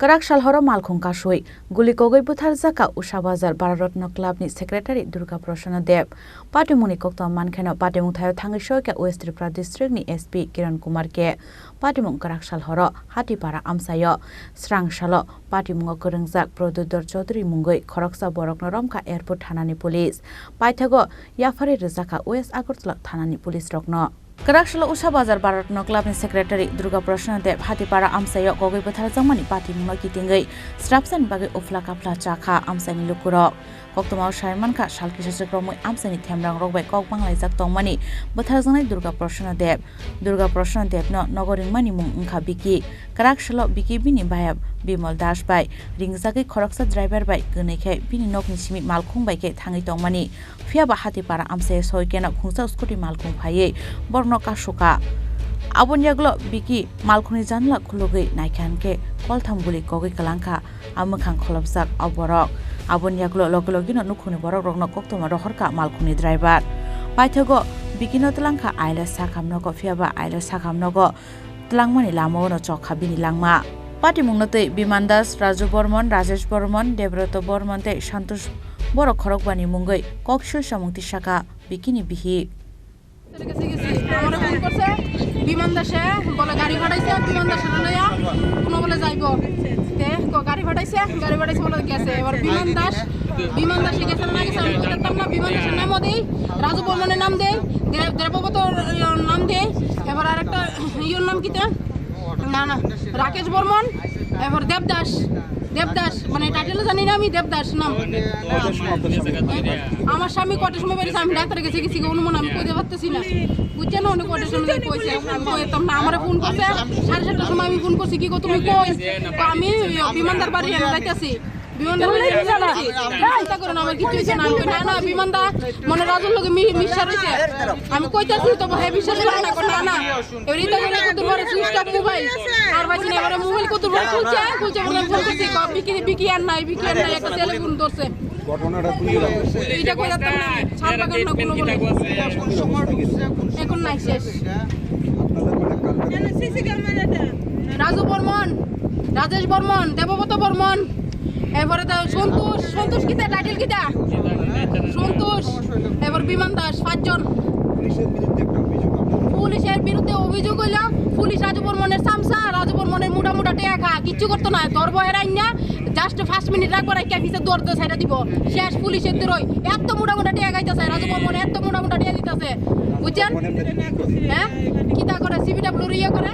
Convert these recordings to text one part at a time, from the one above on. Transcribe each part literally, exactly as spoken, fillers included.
Kwrak sal horo malkhung kasui, guli kogwi bwtharjakha Usha Bazar Bharat Ratna Club ni secretary Durga Prasanna Deb. Patimungni koktwma mankheno patimung thaio thangwi soikha West Tripura district ni S P Kiran Kumar K. Patimung kwrak sal horo Hatipara amchaio srang salo patimungo kwrwngjak Pradyut Dor Chaudhury mungwi khoroksa borokno romkha airport thanani police. Paithago yapharwi rwjakha West Agartala thanani police rokno. Kwrak salo Usha Bazar Bharat Ratna Club ni secretary Durga Prasanna Deb Hatipara amchaio kogwi bwtharjakmani patimungno kitingwi srapsani bagwi uphla kaphla chakha amchaini lukurok. Koktwmao sai mankha, sal kisa swk romwi amchaini themrangrok bai kok banglaijak tongmani bwtharjaknai Durga Prasanna Deb. Durga Prasanna Debno nogo ringmani mung wngkha Biki. Kwrak salo Biki bini baya Bimal Das bai ringjagwi khoroksa driver bai kwnwi khe bini nokni simi malkhung bai khe thangwi tongmani. Phiya ba Hatipara amchaio soi keno khungsa scooty malkhung phaiwi borokno kasukha. Aboni yagulo Biki malkhungni janla khulugwi naikha hinkhe koltham guli kogwi kwlangkha a mwkhang kholopjak o borok. Aboni yagulo logi logino nukhungni borokrokno koktwma rohorkha malkhungni driver. Paithago Bikino twlangkha aila sakham nogo, phiya ba aila sakham nogo twlangmani lamao no chokha bini langma. Patimungno twi Biman Das, Raju Bormon, Rajesh Bormon, Debroto Bormon tei Santosh Borok khorokbani mungwi kok sui samung tisakha Bikini bihik. আমার ফোন করছে বিমান দাসে, বলে গাড়ি পাঠাইছে, বিমান দাসে লইয়া কোনো বলে যাইব। তে ক-, গাড়ি পাঠাইছে, গাড়ি পাঠাইছে বলে গেছে। এবার বিমান দাস, বিমান দাসে গেছে না গেছে আমি তো জানতাম না। বিমান দাসের নামও দেই, রাজু বর্মনের নাম দেই, দে-, দেবব্রত, ইয়ে, নাম দেই। এবার আরেকটা ইয়ের নাম কিতা? না, না, রাকেশ বর্মন, এবার দেবদাস, দেবদাস, মানে টাইটেল জানি না আমি, দেবদাস নাম। আমার স্বামী কটার সময় বেরিয়েছে, আমি ডাক্তারের কাছে গেছি, অনুমান আমি কইতে পারতেছি না। বুঝছেন, উনি কটার সময় কইছে, আমি কইতাম না। আমারে ফোন করছে সাড়ে সাতটার সময়, আমি ফোন করছি, "কি গো, তুমি কই?" তো আমি বিমানদার বাড়ি, আমি যাইতেছি। বিমানদার বাড়ি, আমি যাইতেছি। চিন্তা করেন, আমার কিছু হয়েছে না। আমি কই, "না, না, বিমানদার মনে রাজুর লগে মি-, মিশা রয়েছে।" আমি কইতেছি, তো ভাই বিশ্বাস করে না, কই, "না, না।" এবার ইতা করে কত বড় সুইচ অফ মোবাইল। আর বাঁচি না, এবার মোবাইল কত বড় খুলছে, খুলছে বলে ফোন করছি, ক-, "বিকি, বিকি আর নাই, বিকি আর নাই।" একটা ছেলে ফোন ধরছে। ঘটনাটা কোন এলাকায়? এটা কই রাখতাম না আমি। শালবাগান না কোনো বলে। এখন নাই, শেষ। আপনাদের মানে কালকে রাজু বর্মন, রাজেশ বর্মন, দেবব্রত বর্মন, এরপরে তো সন্তোষ, সন্তোষ কিতা, টাইটেল কিতা? সন্তোষ, এবার বিমান দাস, পাঁচজন। পুলিশের বিরুদ্ধে একটা অভিযোগ আপনাদের? পুলিশের বিরুদ্ধে অভিযোগ হইল, পুলিশ রাজু বর্মনের চামচা, রাজু বর্মনের মোটা মোটা টেকা খা, কিচ্ছু করতো না, ধরবো হেরাই না, জাস্ট পাঁচ মিনিট রাখবো, রাখিয়া পিছে দৌড় দিয়ে ছেড়ে দিব। শেষ পুলিশের দৌড়ই, এত মোটা মোটা টেকা খাইতেছে, রাজু বর্মন এত মোটা মোটা টেকা দিতেছে, বুঝছেন? হ্যাঁ, কিতা করে, সিবিডাব্লিউর ইয়ে করে,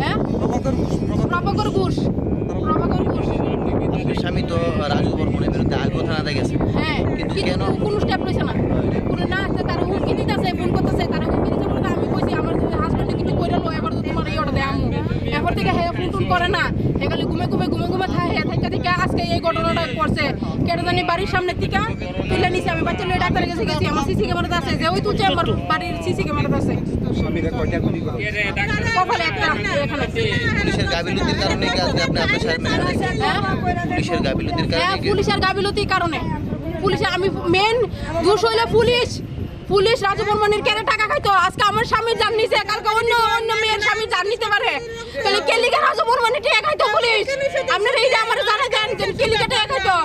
হ্যাঁ, প্রভাকর ঘোষ, প্রভাকর ঘোষ। আপনার স্বামী তো রাজু বর্মনের বিরুদ্ধে আগেও থানাতে গেছে। হ্যাঁ, কিন্তু কিন্তু কেন? কোনো স্টেপ লইছে না। কোনো না, সে তারা হুমকি দিতেছে, ফোন করতেছে, তারা হুমকি দিতেছে বলে আমি কইছি, "আমার হাজবেন্ডে কিছু করে লো, এবার তো তোমার এই অর্ডার দেয় আম্মু।" এরপর থেকে হ্যাঁ ফোন টোন করে না, এগুলি ঘুমে ঘুমে, ঘুমে ঘুমে থাকে, থাকে, থাকে আজকে এই ঘটনাটা করছে। কেটে জানি বাড়ির সামনে থেকে তুলে নিছে, আমি বাচ্চা নিয়ে ডাক্তারের কাছে গেছি, আমার সিসি ক্যামেরাতে আছে, যে ওই তুলছে আমার বাড়ির সিসি ক্যামেরাতে আছে। স্বামীরা কয়টা গুলি করে? কপালে একটা, এখানে। পুলিশের গাফিলতির কারণে কি আজকে আপনি আপনার স্বামী মেরে ফেলেছেন? হ্যাঁ? পুলিশের গাফিলতির কারণে হ্যাঁ, কি? পুলিশের গাফিলতির কারণে। পুলিশে, আমি মেইন দোষ হইলে পুলিশ, পুলিশ রাজু বর্মনের কেন টাকা খাইতো? আজকে আমার স্বামীর জান নিছে, কালকে অন্য, অন্য মেয়ের স্বামীর জান নিতে পারে। তাহলে কেলিকে রাজু বর্মনের টাকা খাইতো পুলিশ? আপনারা এই যে আমার জানা দেন যে কেলিকে টাকা খাইতো?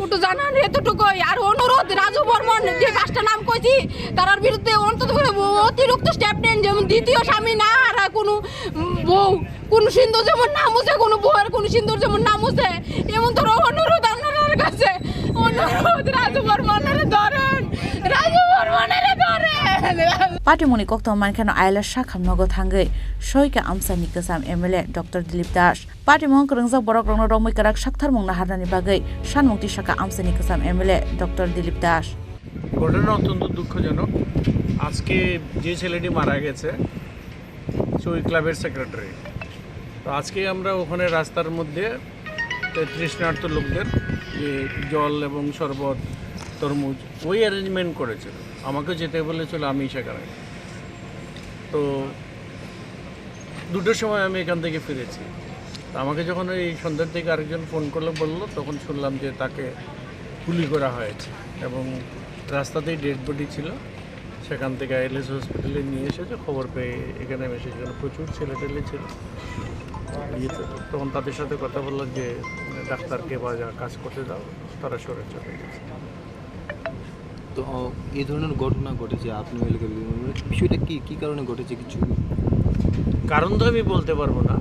একটু জানান এতটুকুই। আর অনুরোধ, রাজু বর্মন যে পাঁচটা নাম কইছি, তারার বিরুদ্ধে অন্তত করে অতিরিক্ত স্টেপ নেন, যেমন দ্বিতীয় স্বামী না হারা কোনো বউ, কোনো সুন্দর যেমন না মুছে, কোনো বউয়ের কোনো সুন্দর যেমন না মুছে, এমন ধরো অনুরোধ আপনার কাছে, অনুরোধ রাজু বর্মনরে ধরেন, রাজু বর্মনরে ধরেন। Patimungni koktwma mankheno aila sakham nogo thangwi soika amchaini kwcham M L A Doctor Dilip Das. Patimung kwrwngjak borokrokno romwi kwrak saktharmung naharnani bagwi sanmung tisaka amchaini kwcham M L A Doctor Dilip Das. ঘটনা অত্যন্ত দুঃখজনক। আজকে যে ছেলেটি মারা গেছে, সে ওই ক্লাবের সেক্রেটারি। তো আজকে আমরা ওখানে রাস্তার মধ্যে তৃষ্ণার্ত লোকদের যে জল এবং শরবত, তরমুজ, ওই অ্যারেঞ্জমেন্ট করেছিল। আমাকে যেতে বলেছিল, আমি সেখানে। তো দুটোর সময় আমি এখান থেকে ফিরেছি। তো আমাকে যখন ওই সন্ধ্যার দিকে আরেকজন ফোন করলো, বললো, তখন শুনলাম যে তাকে গুলি করা হয়েছে এবং রাস্তাতেই ডেড বডি ছিল। সেখান থেকে আইএলএস হসপিটালে নিয়ে এসেছে, খবর পেয়ে এখানে এসে, সেখানে প্রচুর ছেলেটেলে ছিল। ইয়ে তো, তখন তাদের সাথে কথা বললাম যে, "ডাক্তারকে বা যা কাজ করতে দাও," তারা সরে চলে গেছে। তো, আহ, এই ধরনের ঘটনা ঘটেছে আপনার এলাকায়, মানে, বিষয়টা কি, কি কারণে ঘটেছে কিছু? কারণ তো আমি বলতে পারবো না,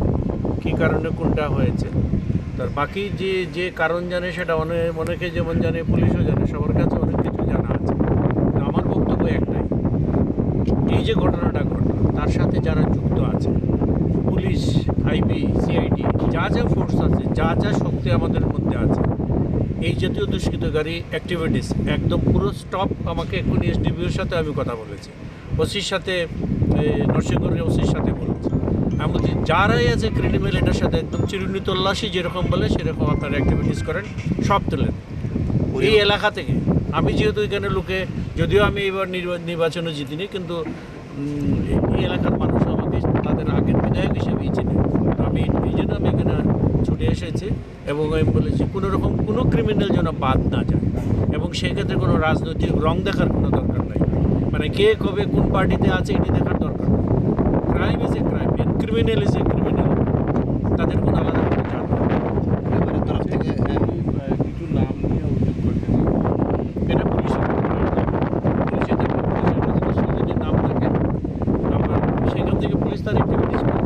কি কারণে কোনটা হয়েছে। তার বাকি যে, যে কারণ জানে সেটা অনে-, অনেকে যেমন জানে, পুলিশও জানে, সবার কাছে অনেক কিছু জানা আছে। তো আমার বক্তব্য একটাই, এই যে ঘটনাটা ঘটলো, তার সাথে যারা যুক্ত আছে, পুলিশ, আইবি, সিআইডি, যা যা ফোর্স আছে, যা যা শক্তি আমাদের মধ্যে আছে, এই জাতীয় দুষ্কৃতকারী অ্যাক্টিভিটিস একদম পুরো স্টপ। আমাকে এক্ষুনি এসডিপিওর সাথে আমি কথা বলেছি, ওসির সাথে, এ, নরসিংগড়ের ওসির সাথে বলেছি। আমি বলছি, যারাই আছে ক্রিমিনাল, এটার সাথে একদম চিরুনি তল্লাশি, যেরকম বলে সেরকম আপনারা অ্যাক্টিভিটিস করেন, সব তুলেন। এই এলাকা থেকে আমি যেহেতু এখানে লোকে, যদিও আমি এবার নির্বা-, নির্বাচনে জিতিনি, কিন্তু, উম, এই এলাকার মানুষ আমাকে তাদের আগের বিধায়ক হিসেবেই চিনে। তো আমি এই জন্য আমি এখানে ছুটে এসেছি এবং আমি বলেছি, কোনো রকম কোনো ক্রিমিনাল যেন বাদ না যায় এবং সেক্ষেত্রে কোনো রাজনৈতিক রং দেখার কোনো দরকার নাই। মানে, কে কবে কোন পার্টিতে আছে, এটি দেখার দরকার নেই। Crime is a crime, criminal is a criminal. তাদের কোনো আলাদা কোনো জাত নেই। লেবারের তরফ থেকে, হ্যাঁ। আহ, কিছু নাম নিয়ে অভিযোগ করছেন। এটা পুলিশের উপরে, পুলিশের কাছে যদি নাম থাকে, আমরা সেখান থেকে পুলিশ তার অ্যাক্টিভিটিস করবে।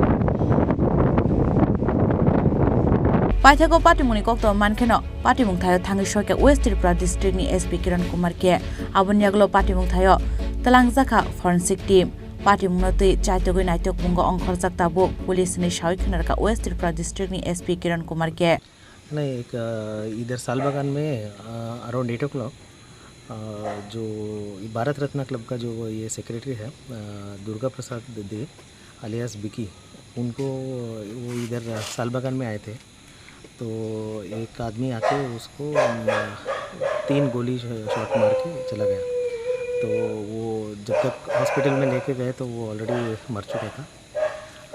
Paithakgo patimungni kokto mankheno, patimung thaio thangwi soikha West Tripura district ni S P Kiran Kumar K. Aboni yagulo patimung thaio twlangjakha forensic team. Patimungno twi chaitogwi naitokmungo ongkhorjak tabuk police hinwi sawi khwnarkha West Tripura district ni S P Kiran Kumar K. नहीं, एक, अ, इधर सालबागान में, अ, around eight ओ क्लॉक, अ, जो भारत रत्न क्लब का जो ये सेक्रेटरी है, अ, दुर्गा प्रसाद दे, अलियास बिकी, उनको, वो इधर सालबागान में आए थे। तो एक आदमी आके उसको, अम, तीन गोली श-, शॉट मार के चला गया। तो वो जब तक हॉस्पिटल में लेके गए तो वो ऑलरेडी मर चुका था।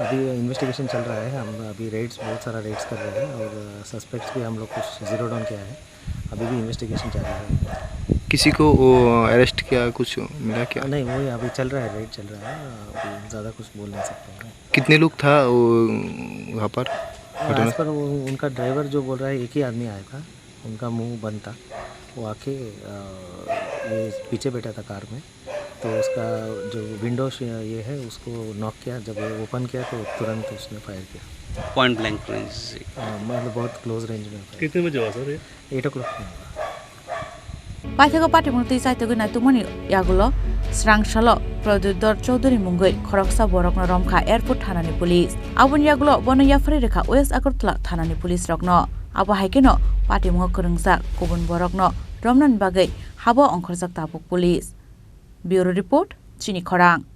अभी इन्वेस्टिगेशन चल रहा है, हम अभी रेड्स, बहुत सारा रेड्स कर रहे हैं और सस्पेक्ट्स भी हम लोग कुछ ज़ीरो डाउन किया है, अभी भी इन्वेस्टिगेशन जारी है। किसी को वो अरेस्ट किया, कुछ मिला क्या? नहीं, वही अभी चल रहा है, रेड चल रहा है, अभी ज़्यादा कुछ बोल नहीं सकते हैं। कितने लोग था वो वहाँ पर? हाँ, घटना? एज पर वो, उनका ड्राइवर जो बोल रहा है, एक ही आदमी आया था, उनका मुंह बंद था। वो आके, अ, ये पीछे बैठा था कार में, तो उसका जो विंडो श-, ये है, उसको नॉक किया। जब वो ओपन किया, तो तुरंत उसने फायर किया। पॉइंट ब्लैंक रेंज से? हाँ, मतलब, बहुत क्लोज रेंज में फायर। कितने बजे हुआ, सर, ये? एट ओ क्लॉक में हुआ। Paithakgo patimung twi chaitogwi naitokmani yagulo srangsalo Pradyuddhar Chowdhury mungwi khoroksa borokno romkha airport thanani police. Aboni yagulo bono yapharwi rwkha West Agartala thanani police rokno. Abo hai kheno patimungo kwrwngjak kubun borokno romnani bagwi habo ongkhorjak tabuk police. Bureau report, Chini Khorang.